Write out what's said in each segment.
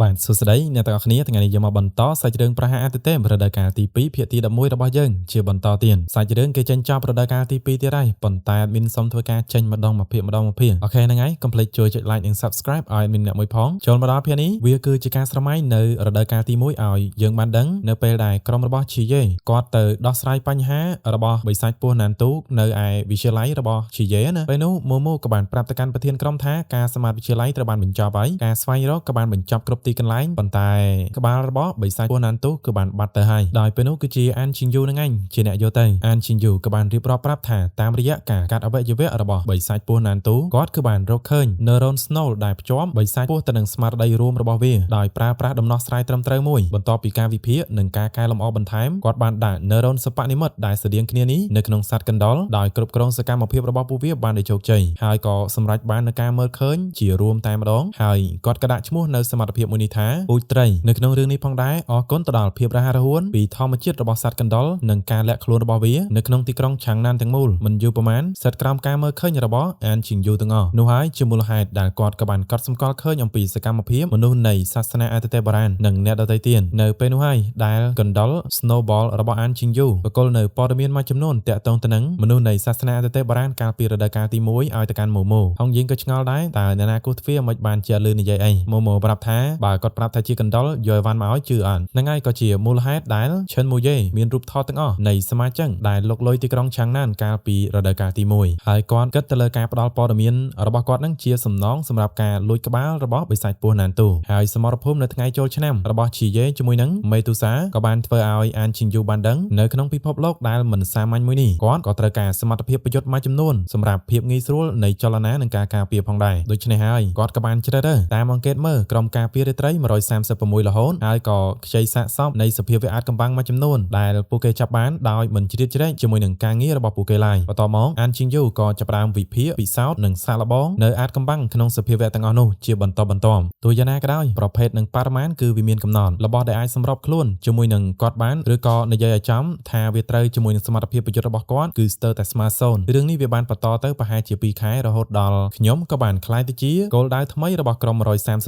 បាទសួស្តីអ្នកទាំងអស់គ្នាថ្ងៃនេះយើងមកបន្តសាច់រឿងប្រហារអាទិទេពរដូវកាលទី2ភាគទី11របស់យើងជាបន្តទៀតសាច់រឿងគេចេញចប់រដូវកាលទី2ទៀតហើយប៉ុន្តែ admin សុំធ្វើការចេញម្ដងមួយភាគម្ដងមួយភាគ OK ហ្នឹងហើយកុំភ្លេចជួយចុច like និង subscribe ឲ្យ admin អ្នកមួយផងចូលមកដល់ភាគនេះវាគឺជាការស្រមៃនៅរដូវកាលទី1ឲ្យយើងបានដឹងនៅពេលដែលក្រុមរបស់ឈីយេគាត់ទៅដោះស្រាយបញ្ហារបស់បិសាចពស់ណានទូនៅឯវិទ្យាល័យរបស់ឈីយេណាពេលនោះម៉ូម៉ូក៏បានប្រាប់ទៅកាន់ប្រធានក្រុមថាការសម្អាតវិទ្យាល័យត្រូវបានបញ្ចប់ហើយការស្វែងរកក៏បានបញ្ចប់គ្រប់ទីកន្លែងប៉ុន្តែក្បាលរបស់បិសាចពស់ណានទូគឺបានបាត់ទៅហើយដោយពេលនោះគឺជាអានឈីងយូនឹងឯងជាអ្នកយកទៅអានឈីងយូក៏បានរៀបរាប់ប្រាប់ថាតាមរយៈការកាត់អវយវៈរបស់បិសាចពស់ណានទូគាត់គឺបានរកឃើញ neuron snow ដែលភ្ជាប់បិសាចពស់ទៅនឹងស្មារតីរួមរបស់វាដោយប្រើប្រាស់ដំណោះស្រាយត្រឹមត្រូវមួយបន្ទាប់ពីការវិភាគនិងការកែលម្អបន្ថែមគាត់បានដាក់ neuron សិប្បនិម្មិតដែលស្តៀងគ្នានេះនៅក្នុងសត្វកណ្ដុរដោយគ្រប់គ្រងសកម្មភាពរបស់ពួកវាបានដោយជោគជ័យហើយក៏សម្រេចបាននូវការមើលឃើញជារួមតែម្ដងហើយគាត់ក៏ដាក់ឈ្មោះនៅសមត្ថភាពមួយនេះថាពូជត្រីនៅក្នុងរឿងនេះផងដែរអរគុណទៅដល់ភាពរហ័សរហួនពីធម្មជាតិរបស់សត្វកណ្ដុរនិងការលាក់ខ្លួនរបស់វានៅក្នុងទីក្រុងឆាងណានទាំងមូលមិនយូរប្រមាណស្ថិតក្រោមការមើលឃើញរបស់អានឈីងយូទាំងអស់នោះហើយជាមូលហេតុដែលគាត់ក៏បានកត់សម្គាល់ឃើញអំពីសកម្មភាពមនុស្សនៃសាសនាអតិថិបុរាណនិងអ្នកដទៃទៀតនៅពេលនោះហើយដែលកណ្ដុរ Snowball របស់អានឈីងយូបកលនៅព័ត៌មានមួយចំនួនតាក់ទងទៅនឹងមនុស្សនៃសាសនាអតិថិបុរាណកាលពីរដូវកាលទី1ឲ្យទៅកាន់ម៉ូម៉ូហងយីងក៏ឆ្ងល់ដែរតើអ្នកណាគោះទ្វារមិនបានជាលឺនិយាយអីម៉ូម៉ូប្រាប់ថាបើគាត់ប្រាប់ថាជាកណ្ដុរយកអីវ៉ាន់មកឲ្យជឿអត់ហ្នឹងហើយក៏ជាមូលហេតុដែលឈិនមូយេមានរូបថតទាំងអស់នៃសមាជិកដែលលុកលុយទីក្រុងឆាងណានកាលពីរដូវកាលទី1ហើយគាត់គិតទៅលើការផ្ដល់ព័ត៌មានរបស់គាត់នឹងជាសំណងសម្រាប់ការលួចក្បាលរបស់បិសាចពស់ណានទូហើយសមរភូមិនៅថ្ងៃចូលឆ្នាំរបស់ឈីយេជាមួយនឹងមេទូសាក៏បានធ្វើឲ្យអានឈីងយូបានដឹងនៅក្នុងពិភពលោកដែលមិនសាមញ្ញមួយនេះគាត់ក៏ត្រូវការសមត្ថភាពប្រយុទ្ធមួយចំនួនសម្រាប់ភាពងាយស្រួលនៃចលនានិងការការពារផងដែរដូច្នេះហើយគាត់ក៏បានជ្រើសរើសតាមអង្កេតមើលក្រុមការពាររាត្រី136រហូតហើយក៏ខ្ចីសាកសពនៃសភាវៈអាចកំបាំងមួយចំនួនដែលពួកគេចាប់បានដោយមិនជ្រៀតជ្រែកជាមួយនឹងការងាររបស់ពួកគេឡើយបន្ទាប់មកអានឈីងយូក៏ចាប់ផ្ដើមវិភាគពិសោធន៍និងសាកល្បងនៅអាចកំបាំងក្នុងសភាវៈទាំងអស់នោះជាបន្តបន្ទាប់ទោះយ៉ាងណាក៏ដោយប្រភេទនិងបរិមាណគឺវាមានកំណត់របស់ដែលអាចសម្របខ្លួនជាមួយនឹងគាត់បានឬក៏និយាយឲ្យចំថាវាត្រូវជាមួយនឹងសមត្ថភាពប្រយុទ្ធរបស់គាត់គឺស្ទើរតែស្មើសូន្យរឿងនេះវាបានបន្តទៅប្រហែលជា2ខែរហូតដល់ខ្ញុំក៏បានក្លាយទៅជាគោលដៅថ្មីរបស់ក្រុម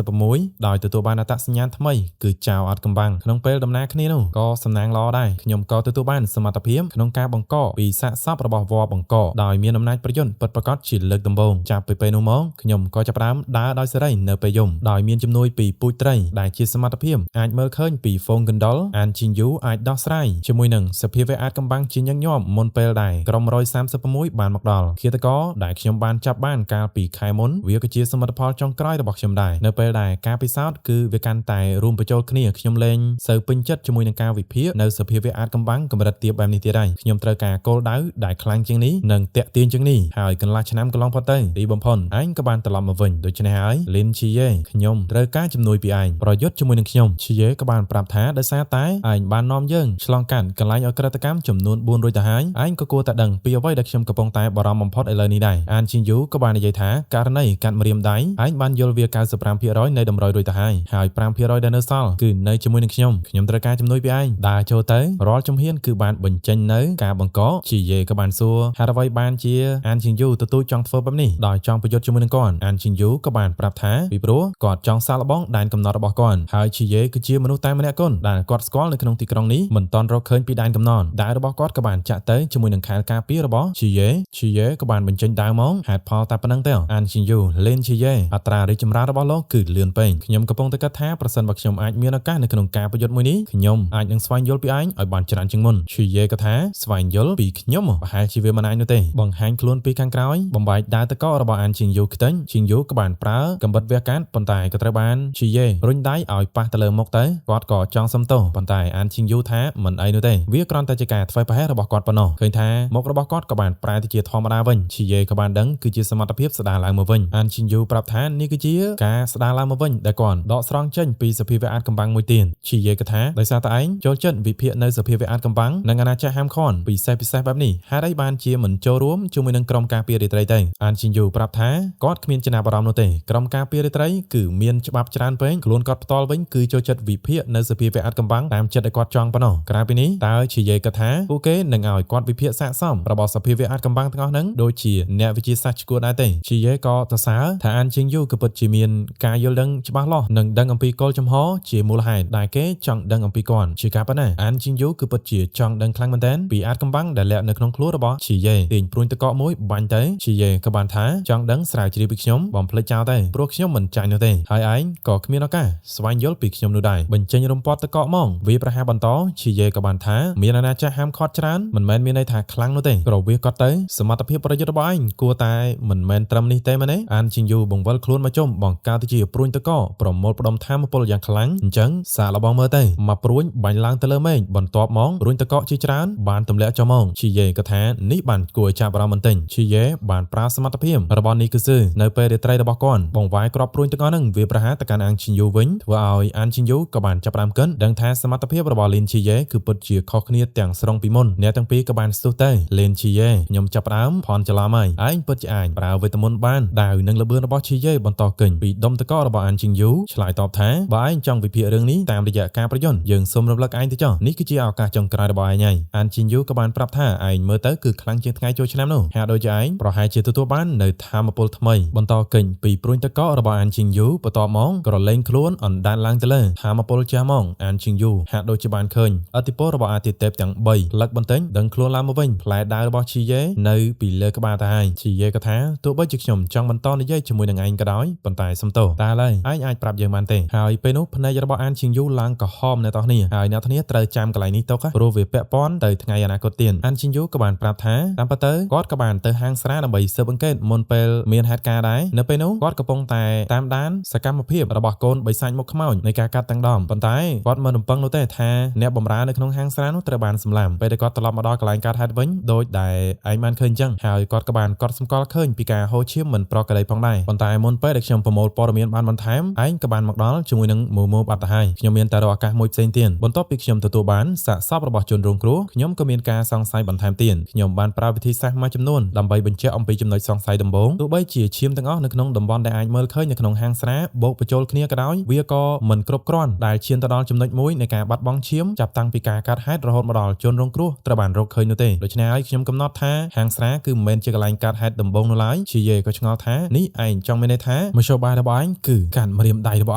136ដោយទទួលបានអត្តសញ្ញាណថ្មីគឺចៅអត់កំបាំងក្នុងពេលដំណើរគ្នានោះក៏សំណាងល្អដែរខ្ញុំក៏ទទួលបានសមត្ថភាពក្នុងការបង្កពីសាកសពរបស់វល្លិបង្កដោយមានអំណាចប្រយុទ្ធពិតប្រាកដជាលើកដំបូងចាប់ពីពេលនោះមកខ្ញុំក៏ចាប់ផ្ដើមដើរដោយសេរីនៅពេលយំដោយមានជំនួយពីពូជត្រីដែលជាសមត្ថភាពអាចមើលឃើញពីហ្វូងកណ្ដុរអានជីងយូអាចដោះស្រាយជាមួយនឹងសភាវៈអាចកំបាំងជាញឹកញាប់មុនពេលដែរក្រុម136បានមកដល់ឃាតករដែលខ្ញុំបានចាប់បានកាលពីខែមុនវាក៏ជាសមិទ្ធផលចុងក្រោយរបស់ខ្ញុំដែរនៅពេលដែលការពិសោធន៍គឺវាកាន់តែរួមបញ្ចូលគ្នាខ្ញុំលែងសូវពេញចិត្តជាមួយនឹងការវិភាគនៅសភាវៈអាចកំបាំងកម្រិតទាបបែបនេះទៀតហើយខ្ញុំត្រូវការគោលដៅដែលខ្លាំងជាងនេះនិងតាក់ទាញជាងនេះហើយកន្លះឆ្នាំកន្លងផុតទៅទីបំផុតឯងក៏បានត្រឡប់មកវិញដូច្នេះហើយលីនឈីយេខ្ញុំត្រូវការជំនួយពីឯងប្រយុទ្ធជាមួយនឹងខ្ញុំឈីយេក៏បានប្រាប់ថាដោយសារតែឯងបាននាំយើងឆ្លងកាត់កន្លែងអក្រិតកម្មចំនួន4រួចទៅហើយឯងក៏គួរតែដឹងពីអ្វីដែលខ្ញុំកំពុងតែបារម្ភបំផុតឥឡូវនេះដែរអានឈីងយូក៏បាននិយាយថាករណីកាត់ម្រាមដៃឯងបានយល់វា95%នៃតម្រុយរួចទៅហើយហើយ5%ដែលនៅសល់គឺនៅជាមួយនឹងខ្ញុំខ្ញុំត្រូវការជំនួយពីឯងដើរចូលទៅរាល់ជំហានគឺបានបញ្ចេញនៅការបង្កឈីយេក៏បានសួរហេតុអ្វីបានជាអានឈីងយូទទូចចង់ធ្វើបែបនេះដោយចង់ប្រយុទ្ធជាមួយនឹងគាត់អានឈីងយូក៏បានប្រាប់ថាពីព្រោះគាត់ចង់សាកល្បងដែនកំណត់របស់គាត់ហើយឈីយេគឺជាមនុស្សតែម្នាក់គត់ដែលគាត់ស្គាល់នៅក្នុងទីក្រុងនេះមិនទាន់រកឃើញពីដែនកំណត់ដាវរបស់គាត់ក៏បានចាក់ទៅជាមួយនឹងខែលការពាររបស់ឈីយេឈីយេក៏បានបញ្ចេញដាវមកហេតុផលតែប៉ុណ្្នឹងទេអានឈីងយូលេនឈីយេអត្រារីកចម្រើនរបស់លោកគឺលឿនពេកខ្ញុំកំពុងតែគិតថាប្រសិនបើខ្ញុំអាចមានឱកាសនៅក្នុងការប្រយុទ្ធមួយនេះខ្ញុំអាចនឹងស្វែងយល់ពីឯងឲ្យបានច្រើនជាងមុនឈីយេក៏ថាស្វែងយល់ពីខ្ញុំប្រហែលជាវាមិនអាចនោះទេបង្ហាញខ្លួនពីខាងក្រោយបំបែកដាវតករបស់អានឈីងយូខ្ទេញឈីងយូក៏បានប្រើកំបិតវះកាត់ប៉ុន្តែក៏ត្រូវបានឈីយេរុញដៃឲ្យប៉ះទៅលើមុខទៅគាត់ក៏ចង់សុំទោសប៉ុន្តែអានឈីងយូថាមិនអីនោះទេវាគ្រាន់តែជាការធ្វេសប្រហែសរបស់គាត់ប៉ុណ្ណោះឃើញថាមុខរបស់គាត់ក៏បានប្រែទៅជាធម្មតាវិញឈីយេក៏បានដឹងគឺជាសមត្ថភាពស្ដារឡើងមកវិញអានឈីងយូប្រាប់ថានេះគឺជាការស្ដារឡើងមកវិញដែលគាត់ដកស្រង់ចេញពីសភាវៈអាចកំបាំងមួយទៀតឈីយេក៏ថាដោយសារតែឯងចូលចិត្តវិភាគនៅសភាវៈអាចកំបាំងនិងអាណាចក្រហាមឃាត់ពិសេសពិសេសបែបនេះហេតុអីបានជាមិនចូលរួមជាមួយនឹងក្រុមការពាររាត្រីទៅអានឈីងយូប្រាប់ថាគាត់គ្មានចំណាប់អារម្មណ៍នោះទេក្រុមការពាររាត្រីគឺមានច្បាប់ច្រើនពេកខ្លួនគាត់ផ្ទាល់វិញគឺចូលចិត្តវិភាគនៅសភាវៈអាចកំបាំងតាមចិត្តដែលគាត់ចង់ប៉ុណ្ណោះក្រៅពីនេះតើឈីយេក៏ថាពួកគេនឹងឲ្យគាត់វិភាគស័ក្តិសមរបស់សភាវៈអាចកំបាំងទាំងអស់ហ្នឹងដូចជាអ្នកវិទ្យាសាស្ត្រឈួតដែរទេឈីយេក៏សរសើរថាអានឈីងយូក៏ពិតជាមានការយល់ដឹងច្បាស់លាស់ និងដឹងអំពីគោលចំហជាមូលហេតុដែលគេចង់ដឹងអំពីគាត់ជាការប៉ុណ្ណាអានជីងយូគឺពិតជាចង់ដឹងខ្លាំងមែនទែនពីអាចកំបាំងដែលលាក់នៅក្នុងខ្លួនរបស់ឈីយេទាញព្រួញតកកមួយបាញ់ទៅឈីយេក៏បានថាចង់ដឹងស្រាវជ្រាវពីខ្ញុំបំភ្លេចចោលទៅព្រោះខ្ញុំមិនចាញ់នោះទេហើយឯងក៏គ្មានឱកាសស្វែងយល់ពីខ្ញុំនោះដែរបញ្ចេញរំពាត់តកកមកវាប្រហារបន្តឈីយេក៏បានថាមានអាណាចក្រហាមឃាត់ច្រើនមិនមែនមានន័យថាខ្លាំងនោះទេក្រវាគាត់ទៅសមត្ថភាពប្រយុទ្ធរបស់ឯងគួរតែមិនមែនត្រឹមនេះទេមែនទេអានជីងយូបង្វិលខ្លួនមកជុំបង្កើតទៅជាព្រួញតកប្រមូលផ្ដុំធម៌ពលយ៉ាងខ្លាំងអញ្ចឹងសាកល្បងមើលទៅមកព្រួញបាញ់ឡើងទៅលើមេឃបន្ទាប់មកព្រួញតកជាច្រើនបានទម្លាក់ចុះមកឈីយេក៏ថានេះបានគួរឲ្យចាប់អារម្មណ៍បន្តិចឈីយេបានប្រើសមត្ថភាពរបស់នេះគឺស៊ឺនៅពេលរាត្រីរបស់គាត់បង្វែរគ្រាប់ព្រួញទាំងអស់ហ្នឹងវាប្រហារទៅកាន់អាងឈីញយូវិញធ្វើឲ្យអានឈីញយូក៏បានចាប់ផ្ដើមកិនដឹងថាសមត្ថភាពរបស់លីនឈីយេគឺពិតជាខុសគ្នាទាំងស្រុងពីមុនអ្នកទាំងពីរក៏បានស្ទុះទៅលីនឈីយេខ្ញុំចាប់ផ្ដើមផនច្រឡំហើយឯងពិតជាអាចប្រើវេទមន្តបានដាវនិងលបឿនរបស់ឈីយេបន្តកិញពីដុំតករបស់អានឈីញយូឆ្លើយតបថាបើឯងចង់វិភាគរឿងនេះតាមរយៈការប្រយុទ្ធយើងសូមរំលឹកឯងទៅចុះនេះគឺជាឱកាសចុងក្រោយរបស់ឯងហើយអានឈីញយូក៏បានប្រាប់ថាឯងមើលទៅគឺខ្លាំងជាងថ្ងៃចូលឆ្នាំនោះហាក់ដូចជាឯងប្រហែលជាទទួលបាននៅធម៌ពលថ្មីបន្តកិញពីព្រួញតករបស់អានឈីងយូបន្ទាប់មកក្រលែងខ្លួនអណ្ដាតឡើងទៅលើធម៌ពលចាស់មកអានឈីងយូហាក់ដូចជាបានឃើញអតិពលរបស់អាទិទេពទាំង3លឹកបន្តិចដឹងខ្លួនឡើងមកវិញផ្លែដាវរបស់ឈីយេនៅពីលើក្បាលទៅហើយឈីយេក៏ថាទោះបីជាខ្ញុំចង់បន្តនិយាយជាមួយនឹងឯងក៏ដោយប៉ុន្តែសុំទោសតែឡើយឯងអាចប្រាប់យើងបានទេហើយពេលនោះភ្នែករបស់អានឈីងយូឡើងក្រហមអ្នកទាំងគ្នាហើយអ្នកទាំងគ្នាត្រូវចាំកន្លែងនេះទុកព្រោះវាពាក់ព័ន្ធទៅថ្ងៃអនាគតទៀតអានឈីងយូក៏បានប្រាប់ថាតាមពិតទៅគាត់ក៏បានទៅហាងស្រាដើម្បីស៊ើបអង្កេតមុនពេលមានហេតុការណ៍ដែរនៅពេលនោះគាត់កំពុងតែតាមដានសកម្មភាពរបស់កូនបិសាចមុខខ្មោចនៃការកាត់ទាំងដមប៉ុន្តែគាត់មិនរំពឹងនោះទេថាអ្នកបម្រើនៅក្នុងហាងស្រានោះត្រូវបានសម្លាប់ពេលដែលគាត់ត្រឡប់មកដល់កន្លែងកើតហេតុវិញដោយដែលឯងបានឃើញចឹងហើយគាត់ក៏បានកត់សម្គាល់ឃើញពីការហូរឈាមមិនប្រក្រតីផងដែរប៉ុន្តែមុនពេលដែលខ្ញុំប្រមូលព័ត៌មានបានបន្ថែមឯងក៏បានមកដល់ជាមួយនឹងមូមូបាត់ទៅហើយខ្ញុំមានតែរកឱកាសមួយផ្សេងទៀតបន្ទាប់ពីខ្ញុំទទួលបានសាកសពរបស់ជនរងគ្រោះខ្ញុំក៏មានការសង្ស័យបន្ថែមទៀតខ្ញុំបានប្រើវិធីសាស្ត្រមួយចំនួនដើម្បីបញ្ជាក់អំពីចំណុចសង្ស័យដំបូងទោះបីជាឈាមទាំងអស់នៅក្នុងតំបន់ដែលអាចមើលឃើញនៅក្នុងហាងស្រាបូកបញ្ចូលគ្នាក៏ដោយវាក៏មិនគ្រប់គ្រាន់ដែលឈានទៅដល់ចំណុចមួយនៃការបាត់បង់ឈាមចាប់តាំងពីការកាត់ហេតុរហូតមកដល់ជនរងគ្រោះត្រូវបានរកឃើញនោះទេដូច្នេះហើយខ្ញុំកំណត់ថាហាងស្រាគឺមិនមែនជាកន្លែងកាត់ហេតុដំបូងនោះឡើយឈីយេក៏ឆ្ងល់ថានេះឯងចង់មានន័យថាមធ្យោបាយរបស់ឯងគឺកាត់ម្រាមដៃរបស់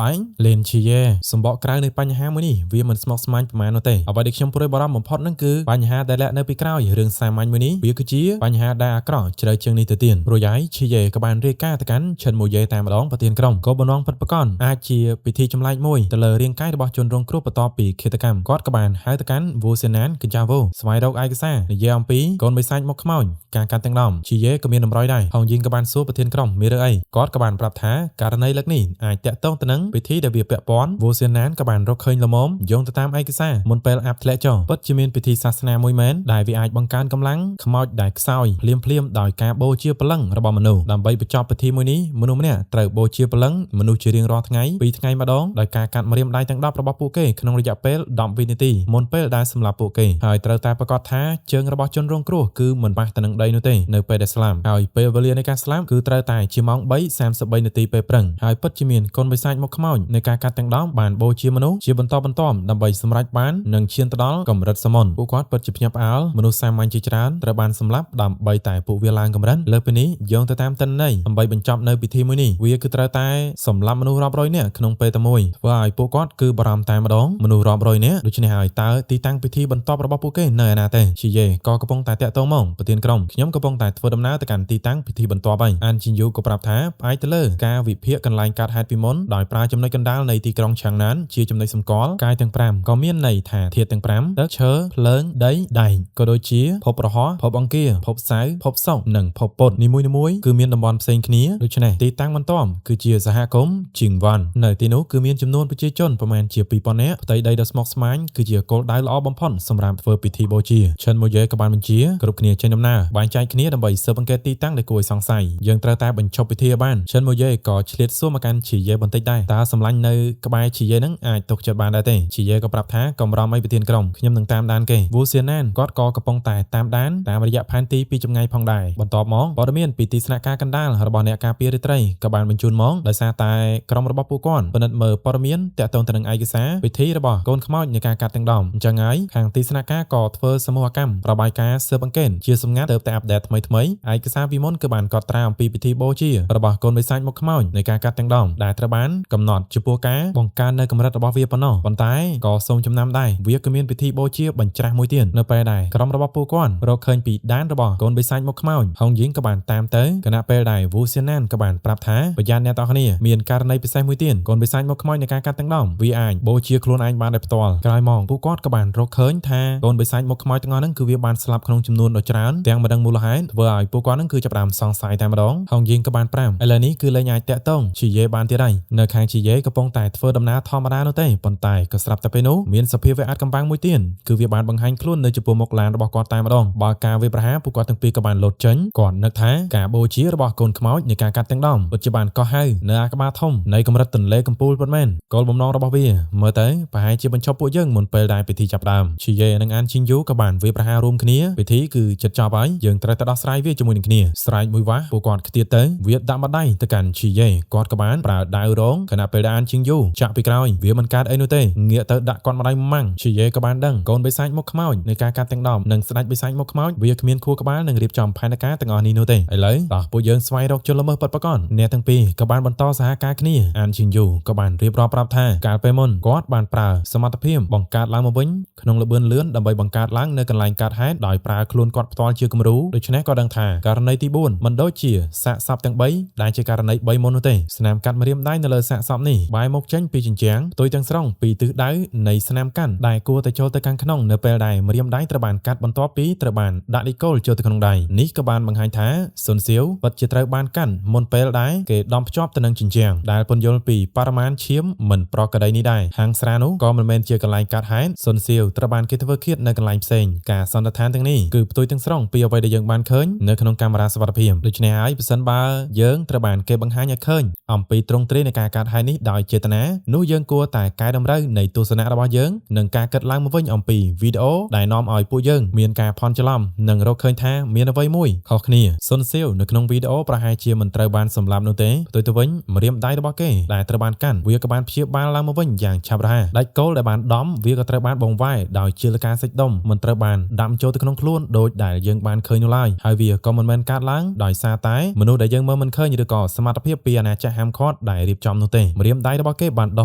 ឯងលេនឈីយេសម្បកក្រៅនៃបញ្ហាមួយនេះវាមិនស្មុគស្មាញប្រមាណនោះទេអ្វីដែលខ្ញុំព្រួយបារម្ភបំផុតនឹងគឺបញ្ហាដែលលាក់នៅពីក្រោយរឿងសាមញ្ញមួយនេះវាគឺជាបញ្ហាដែលអាក្រក់ជ្រៅជាងនេះទៅទៀតព្រោះយាយឈីយេក៏បានរាយការណ៍ទៅកាន់ឈិនមូយេតែម្ដងប្រធានក្រុមក៏បំណងពិតប្រាកដអាចជាពិធីចម្លែកមួយទៅលើរាងកាយរបស់ជនរងគ្រោះបន្ទាប់ពីឃាតកម្មគាត់ក៏បានហៅទៅកាន់វូសេណានកញ្ចាវូស្វែងរកឯកសារនិយាយអំពីកូនបិសាចមុខខ្មោចការកាត់ទាំងដមឈីយេក៏មានតម្រុយដែរហងយីងក៏បានសួរប្រធានក្រុមមានរឿងអីគាត់ក៏បានប្រាប់ថាករណីលើកនេះអាចតាក់ទងទៅនឹងពិធីដែលវាពាក់ព័ន្ធវូសេណានក៏បានរកឃើញល្មមយោងទៅតាមឯកសារមុនពេលអាប់ធ្លាក់ចុះពិតជាមានពិធីសាសនាមួយមែនដែលវាអាចបង្កើនកម្លាំងខ្មោចដែលខ្សោយភ្លាមភ្លាមដោយការបូជាព្រលឹងរបស់មនុស្សដើម្បីបញ្ចប់ពិធីមួយនេះមនុស្សម្នាក់ត្រូវបូជាព្រលឹងមនុស្សជារៀងរាល់ថ្ងៃ2ថ្ងៃម្ដងដោយការកាត់ម្រាមដៃទាំង10របស់ពួកគេក្នុងរយៈពេល10វិនាទីមុនពេលដែលសម្លាប់ពួកគេហើយត្រូវតែប្រកាសថាជើងរបស់ជនរងគ្រោះគឺមិនប៉ះទៅនឹងដីនោះទេនៅពេលដែលស្លាប់ហើយពេលវេលានៃការស្លាប់គឺត្រូវតែជាម៉ោង3:33នាទីពេលព្រឹងហើយពិតជាមានកូនបិសាចមុខខ្មោចនៃការកាត់ទាំង10បានបូជាមនុស្សជាបន្តបន្ទាប់ដើម្បីសម្រេចបាននិងឈានទៅដល់កម្រិតសមនពួកគាត់ពិតជាភ្ញាក់ផ្អើលមនុស្សសាមញ្ញជាច្រើនត្រូវបានសម្លាប់ដើម្បីតែពួកវាឡើងកម្រិតលើសពីនេះយោងទៅតាមទិន្នន័យដើម្បីបញ្ចប់នៅពិធីមួយនេះវាគឺត្រូវតែសម្លាប់មនុស្សរាប់រយនាក់ក្នុងពេលតែមួយធ្វើឲ្យពួកគាត់គឺបារម្ភតែម្ដងមនុស្សរាប់រយនាក់ដូច្នេះហើយតើទីតាំងពិធីបន្ទាប់របស់ពួកគេនៅឯណាទេឈីយេក៏កំពុងតែតាក់ទងមកប្រធានក្រុមខ្ញុំកំពុងតែធ្វើដំណើរទៅកាន់ទីតាំងពិធីបន្ទាប់ហើយអានជីងយូក៏ប្រាប់ថាផ្អែកទៅលើការវិភាគកន្លែងកាត់ហេតុពីមុនដោយប្រើចំណុចកណ្ដាលនៃទីក្រុងឆាងណានជាចំណុចសម្គាល់កាយទាំង5ក៏មានន័យថាធាតុទាំង5ទឹកឈើភ្លើងដីដែកក៏ដូចជាភពរហោះភពអង្គារភពសៅរ៍ភពសុក្រនិងភពពុទ្ធនីមួយៗគឺមានតំបន់ផ្សេងគ្នាដូច្នេះទីតាំងបន្ទាប់គឺជាសហគមន៍ជីងវ៉ាន់នៅទីនោះគឺមានចំនួនប្រជាជនប្រមាណជា2000នាក់ផ្ទៃដីដ៏ស្មុគស្មាញគឺជាគោលដៅល្អបំផុតសម្រាប់ធ្វើពិធីបូជាឈិនមូយេក៏បានបញ្ជាគ្រប់គ្នាចេញដំណើរបែងចែកគ្នាដើម្បីស៊ើបអង្កេតទីតាំងដែលគួរឲ្យសង្ស័យយើងត្រូវតែបញ្ឈប់ពិធីឲ្យបានឈិនមូយេក៏ឆ្លៀតសួរមកកាន់ឈីយេបន្តិចដែរតើសម្លាញ់នៅក្បែរឈីយេនឹងអាចទុកចិត្តបានដែរទេឈីយេក៏ប្រាប់ថាកុំរំអីប្រធានក្រុមខ្ញុំនឹងតាមដានគេវូសៀណានគាត់ក៏កំពុងតែតាមដានតាមរយៈផែនទីពីចម្ងាយផងដែរបន្ទាប់មកព័ត៌មានពីទីស្នាក់ការកណ្ដាលរបស់អ្នកការពាររាត្រីក៏បានបញ្ជូនមកដោយសារតែក្រុមរបស់ពួកគាត់ពិនិត្យមើលព័ត៌មានតាក់ទងទៅនឹងឯកសារពិធីរបស់កូនខ្មោចនៃការកាត់ទាំងដមអញ្ចឹងហើយខាងទីស្នាក់ការក៏ធ្វើសមូហកម្មរបាយការណ៍ស៊ើបអង្កេតជាសម្ងាត់ទៅតែ update ថ្មីថ្មីឯកសារពីមុនគឺបានកត់ត្រាអំពីពិធីបូជារបស់កូនបិសាចមុខខ្មោចនៃការកាត់ទាំងដុំដែលត្រូវបានកំណត់ចំពោះការបង្កើននៅកម្រិតរបស់វាប៉ុណ្ណោះប៉ុន្តែក៏សូមចំណាំដែរវាក៏មានពិធីបូជាបញ្ច្រាស់មួយទៀតនៅពេលដែលក្រុមរបស់ពួកគាត់រកឃើញពីដានរបស់កូនបិសាចមុខខ្មោចហុងយីងក៏បានតាមទៅខណៈពេលដែលវូសៀណានក៏បានប្រាប់ថាប្រយ័ត្នអ្នកទាំងគ្នាមានករណីពិសេសមួយទៀតកូនបិសាចមុខខ្មោចនៃការកាត់ទាំងដុំវាអាចបូជាខ្លួនឯងបានដោយផ្ទាល់ក្រោយមកពួកគាត់ក៏បានរកឃើញថាកូនបិសាចមុខខ្មោចទាំងអស់ហ្នឹងគឺវាបានស្លាប់ក្នុងចំនួនដ៏ច្រើនទាំងមិនដឹងមូលហេតុធ្វើឲ្យពួកគាត់ហ្នឹងគឺចាប់ផ្ដើមសង្ស័យតែម្ដងហុងយីងក៏បានប្រាំឥឡូវនេះគឺលែងអាចតាក់ទងជីយេបានទៀតហើយនៅខាងជីយេកំពុងតែធ្វើដំណើរធម្មតានោះទេប៉ុន្តែក៏ស្រាប់តែពេលនោះមានសភាវៈអាចកំបាំងមួយទៀតគឺវាបានបង្ហាញខ្លួននៅចំពោះមុខឡានរបស់គាត់តែម្ដងបើការវាយប្រហារពួកគាត់ទាំងពីរក៏បានលោតចេញគាត់នឹកថាការបូជារបស់កូនខ្មោចនៃការកាត់ទាំងដុំពិតជាបានកោះហៅនៅអាក្បាលធំនៃកម្រិតទន្លេកំពូលពិតមែនគោលបំណងរបស់វាមើលទៅប្រហែលជាបញ្ឈប់ពួកយើងមុនពេលដែលពិធីចាប់ផ្ដើមឈីយេនិងអានជីងយូក៏បានវាយប្រហាររួមគ្នាពិធីគឺចិត្តចប់ហើយយើងត្រូវតែដោះស្រាយវាជាមួយនឹងគ្នាស្រែកមួយវ៉ាស់ពួកគាត់ខ្ទាតទៅវាដាក់ម្ដាយទៅកាន់ឈីយេគាត់ក៏បានប្រើដាវរងខណៈពេលដែលអានជីងយូចាក់ពីក្រោយវាមិនកើតអីនោះទេងាកទៅដាក់គាត់ម្ដាយម៉ាំងឈីយេក៏បានដឹងកូនបិសាចមុខខ្មោចនៃការកាត់ទាំងដុំនិងស្ដេចបិសាចមុខខ្មោចវាគ្មានខួរក្បាលនឹងរៀបចំផែនការទាំងអស់នេះនោះទេឥឡូវតោះពួកយើងស្វែងរកជនល្មើសពិតប្រាកដអ្នកទាំងពីរក៏បានបន្តសហការគ្នាអានជីងយូក៏បានរៀបរាប់ប្រាប់ថាកាលពេលមុនគាត់បានប្រើសមត្ថភាពបង្កើតឡើងមកវិញក្នុងល្បឿនលឿនដើម្បីបង្កើតឡើងនៅកន្លែងកើតហេតុដោយប្រើខ្លួនគាត់ផ្ទាល់ជាគំរូដូច្នេះក៏ដឹងថាករណីទី4មិនដូចជាសាកសពទាំង3ដែលជាករណី3មុននោះទេស្នាមកាត់ម្រាមដៃនៅលើសាកសពនេះបែរមុខចេញពីជញ្ជាំងផ្ទុយទាំងស្រុងពីទិសដៅនៃស្នាមកាន់ដែលគួរតែចូលទៅខាងក្នុងនៅពេលដែលម្រាមដៃត្រូវបានកាត់បន្ទាប់ពីត្រូវបានដាក់លីកូលចូលទៅក្នុងដៃនេះក៏បានបង្ហាញថាសុនសៀវពិតជាត្រូវបានកាន់មុនពេលដែលគេដំភ្ជាប់ទៅនឹងជញ្ជាំងដែលពន្យល់ពីបរិមាណឈាមមិនប្រក្រតីនេះដែរហាងស្រានោះក៏មិនមែនជាកន្លែងកាត់ហេតុសុនសៀវត្រូវបានគេធ្វើឃាតនៅកន្លែងផ្សេងការសន្និដ្ឋានទាំងនេះគឺផ្ទុយទាំងស្រុងពីអ្វីដែលយើងបានឃើញនៅក្នុងកាមេរ៉ាសុវត្ថិភាពដូច្នេះហើយប្រសិនបើយើងត្រូវបានគេបង្ហាញឲ្យឃើញអំពីទ្រង់ទ្រាយនៃការកាត់ហេតុនេះដោយចេតនានោះយើងគួរតែកែតម្រូវនៃទស្សនៈរបស់យើងនិងការគិតឡើងមកវិញអំពីវីដេអូដែលនាំឲ្យពួកយើងមានការភ័ន្តច្រឡំនិងរកឃើញថាមានអ្វីមួយខុសគ្នាសុនសៀវនៅក្នុងវីដេអូប្រហែលជាមិនត្រូវបានសម្លាប់នោះទេផ្ទុយទៅវិញម្រាមដៃរបស់គេដែលត្រូវបានកាន់វាក៏បានព្យាបាលឡើងមកវិញយ៉ាងឆាប់រហ័សដាច់គោលដែលបានដំវាក៏ត្រូវបានបង្វែរដោយជាលកាសាច់ដុំមិនត្រូវបានដាំចូលទៅក្នុងខ្លួនដោយដែលយើងបានឃើញនោះឡើយហើយវាក៏មិនមែនកើតឡើងដោយសារតែមនុស្សដែលយើងមើលមិនឃើញឬក៏សមត្ថភាពពីអាណាចក្រហាមឃាត់ដែលរៀបចំនោះទេម្រាមដៃរបស់គេបានដោ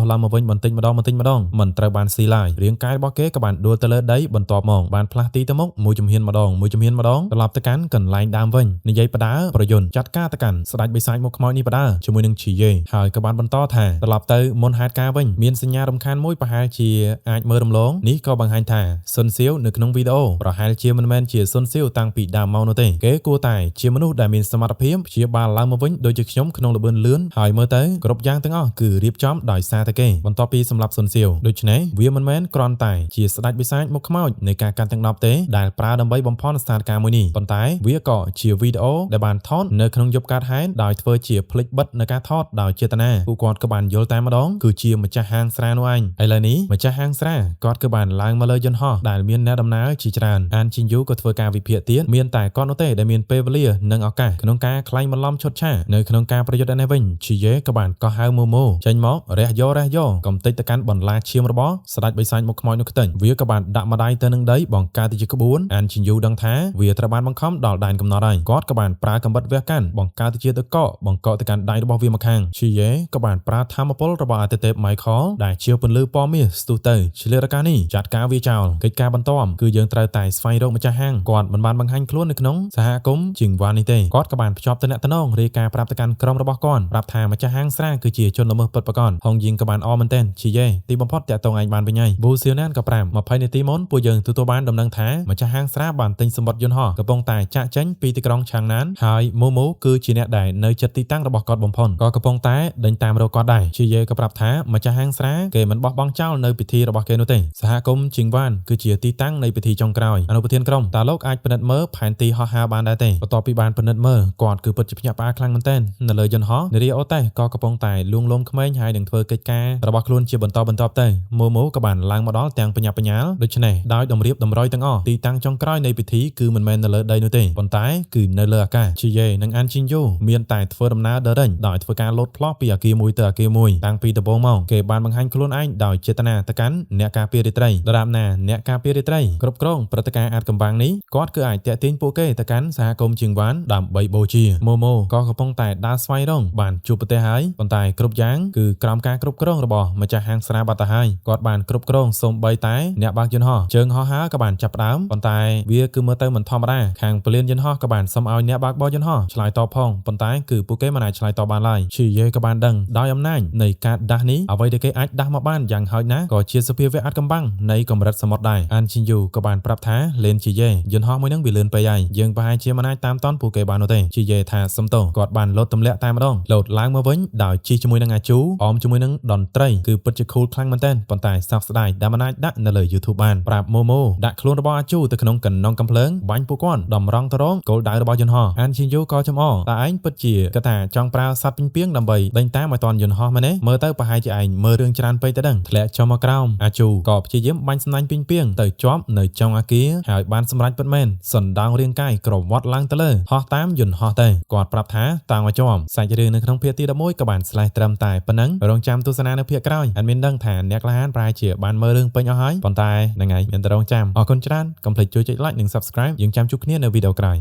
ះឡើងមកវិញបន្តិចម្ដងបន្តិចម្ដងមិនត្រូវបានស៊ីឡើយរាងកាយរបស់គេក៏បានដួលទៅលើដីបន្ទាប់មកបានផ្លាស់ទីទៅមុខមួយជំហានម្ដងមួយជំហានម្ដងត្រឡប់ទៅកាន់កន្លែងដើមវិញនិយាយបដាប្រយុនចាត់ការទៅកាន់ស្ដេចបិសាចមុខខ្មោចនេះបដាជាមួយនឹងឈីយេហើយក៏បានបន្តថាត្រឡប់ទៅមុនហេតុការណ៍វិញមានសញ្ញារំខានមួយប្រហែលជាអាចមើលរំលងនេះក៏បង្ហាញថាសុនសៀវនៅក្នុងវីដេអូប្រហែលជាមិនមែនជាសុនសៀវតាំងពីដើមមកនោះទេគេគួរតែជាមនុស្សដែលមានសមត្ថភាពព្យាបាលឡើងមកវិញដូចជាខ្ញុំក្នុងល្បឿនលឿនហើយមើលទៅគ្រប់យ៉ាងទាំងអស់គឺរៀបចំដោយសារតែគេបន្ទាប់ពីសម្លាប់សុនសៀវដូច្នេះវាមិនមែនគ្រាន់តែជាស្ដេចបិសាចមុខខ្មោចនៃការកាន់ទាំង10ទេដែលប្រើដើម្បីបំផន់ស្ថានភាពមួយនេះប៉ុន្តែវាក៏ជាវីដេអូដែលបានថតនៅក្នុងយប់កើតហេតុដោយធ្វើជាភ្លេចបិទនៅការថតដោយចេតនាពួកគាត់ក៏បានយល់តែម្ដងគឺជាម្ចាស់ហាងស្រានោះឯងឥឡូវនេះម្ចាស់ហាងស្រាគាត់ក៏បានឡើងមកលើយន្តហោះដែលមានអ្នកដំណើរជាច្រើនអានជីងយូក៏ធ្វើការវិភាគទៀតមានតែគាត់នោះទេដែលមានពេលវេលានិងឱកាសក្នុងការក្លែងបន្លំឈុតឆាកនៅក្នុងការប្រយុទ្ធឯនេះវិញឈីយេក៏បានកោះហៅម៉ូម៉ូចេញមករះយករះយកកំតិចទៅកាន់បន្លាឈាមរបស់ស្ដេចបិសាចមុខខ្មោចនោះខ្ទេចវាក៏បានដាក់ម្ដាយទៅនឹងដីបង្កើតទៅជាក្បួនអានជីងយូដឹងថាវាត្រូវបានបង្ខំដល់ដែនកំណត់ហើយគាត់ក៏បានប្រើកំបិតវះកាន់បង្កើតទៅជាតកកបង្កកទៅកាន់ដៃរបស់វាម្ខាងឈីយេក៏បានប្រើធម្មពលរបស់អាទិទេពម៉ៃខលដែលជាពន្លឺពណ៌មាសស្ទុះទៅឆ្លៀតឱកាសនេះចាត់ការវាចោលកិច្ចការបន្ទាប់គឺយើងត្រូវតែស្វែងរកម្ចាស់ហាងគាត់មិនបានបង្ហាញខ្លួននៅក្នុងសហគមន៍ជាងវ៉ាននេះទេគាត់ក៏បានភ្ជាប់តំណងរាយការណ៍ប្រាប់ទៅកាន់ក្រុមរបស់គាត់ប្រាប់ថាម្ចាស់ហាងស្រាគឺជាជនល្មើសពិតប្រាកដហុងយីងក៏បានអមែនទែនឈីយេទីបំផុតតាក់ទងឯងបានវិញហើយប៊ូសៀវណានក៏ប្រាប់20នាទីមុនពួកយើងទទួលបានដំណឹងថាម្ចាស់ហាងស្រាបានទិញសម្បត្តិយន្តហោះកំពុងតែចាក់ចេញពីទីក្រុងឆាងណានហើយម៉ូម៉ូគឺជាអ្នកដែលនៅជិតទីតាំងរបស់គាត់បំផុតក៏កំពុងតែដេញតាមរកគាត់ដែរឈីយេក៏ប្រាប់ថាម្ចាស់ហាងស្រាគេមិនបោះបង់ចោលនៅពិធីរបស់គេនោះទេសហគមន៍ជីងវ៉ានគឺជាទីតាំងនៃពិធីចុងក្រោយអនុប្រធានក្រុមតើលោកអាចពិនិត្យមើលផែនទីហោះហើរបានដែរទេបន្ទាប់ពីបានពិនិត្យមើលគាត់គឺពិតជាភ្ញាក់ផ្អើលខ្លាំងមែនទែននៅលើយន្តហោះនារីអូតេក៏កំពុងតែលួងលោមក្មេងហើយនឹងធ្វើកិច្ចការរបស់ខ្លួនជាបន្តបន្ទាប់ទៅម៉ូម៉ូក៏បានឡើងមកដល់ទាំងបញ្ញាបញ្ញាលដូច្នេះដោយតម្រៀបតម្រុយទាំងអស់ទីតាំងចុងក្រោយនៃពិធីគឺមិនមែននៅលើដីនោះទេប៉ុន្តែគឺនៅលើអាកាសឈីយេនិងអានជីងយូមានតែធ្វើដំណើរដើររេញដោយធ្វើការលោតផ្លោះពីអាគារមួយទៅអាគារមួយតាំងពីដំបូងមកគេបានបង្ហាញខ្លួនឯងដោយចេតនាទៅកាន់អ្នកការពាររាត្រីដរាបណាអ្នកការពាររាត្រីគ្រប់គ្រងព្រឹត្តិការណ៍អាចកំបាំងនេះគាត់គឺអាចតាក់ទាញ ទាញពួកគេទៅកាន់សហគមន៍ជាងវ៉ានដើម្បីបូជាម៉ូម៉ូក៏កំពុងតែដើរស្វែងរកបានជួបប្រទេសហើយប៉ុន្តែគ្រប់យ៉ាងគឺក្រោមការគ្រប់គ្រងរបស់ម្ចាស់ហាងស្រាបាត់ទៅហើយគាត់បានគ្រប់គ្រងសូម្បីតែអ្នកបើកយន្តហោះជើងហោះហើរក៏បានចាប់ផ្ដើមប៉ុន្តែវាគឺមើលទៅមិនធម្មតាខាងពលានយន្តហោះក៏បានសុំឲ្យអ្នកបើកបរយន្តហោះឆ្លើយតបផងប៉ុន្តែគឺពួកគេមិនអាចឆ្លើយតបបានឡើយឈីយេក៏បានដឹងដោយអំណាចនៃការដាស់នេះអ្វីដែលគេអាចដាស់មកបានយ៉ាងហោចណាស់ក៏ជាសភាវៈអាថ៌កំបាំងនៃកម្រិតសមុទ្រដែរអានឈិនយូក៏បានប្រាប់ថាលេនជីយេយន្តហោះមួយនឹងវាលឿនពេកហើយយើងប្រហែលជាមិនអាចតាមតន់ពួកគេបាននោះទេជីយេថាសុំទោសគាត់បានលោតទម្លាក់តែម្ដងលោតឡើងមកវិញដោយជិះជាមួយនឹងអាជូអមជាមួយនឹងតន្ត្រីគឺពិតជា cool ខ្លាំងមែនទែនប៉ុន្តែសោកស្ដាយដែលមិនអាចដាក់នៅលើ YouTube បានប្រាប់ម៉ូម៉ូដាក់ខ្លួនរបស់អាជូទៅក្នុងកណ្ដុងកំភ្លើងបាញ់ពួកគាត់តម្រង់ទៅរងគោលដៅរបស់យន្តហោះអានឈិនយូក៏ចំអកតើឯងពិតជាគាត់ថាចង់ប្រើសត្វពីងពីងដើម្បីដេញតាមឲ្យតាន់យន្តហោះមែនទេមើលទៅប្រហែលជាឯងមើលរឿងច្រើនពេកទៅដឹងធ្លាក់ចុះមកក្រោមអាជូក៏ព្យាយាមបាញ់សំណាញ់ពីងពីងទៅជាប់នៅចុងអាគារហើយបានសម្រេចពិតមែនសណ្ដោងរាងកាយក្រវ៉ាត់ឡើងទៅលើហោះតាមយន្តហោះទៅគាត់ប្រាប់ថាតាំងឲ្យជាប់សាច់រឿងនៅក្នុងភាគទី11ក៏បានស្លេះត្រឹមតែប៉ុណ្ណឹងរងចាំទស្សនានៅភាគក្រោយអានមានដឹងថាអ្នកក្លាហានប្រហែលជាបានមើលរឿងពេញអស់ហើយប៉ុន្តែហ្នឹងហើយមានតែរងចាំអរគុណច្រើនកុំភ្លេចជួយចុច like និង subscribe យើងចាំជួបគ្នានៅវីដេអូក្រោយ។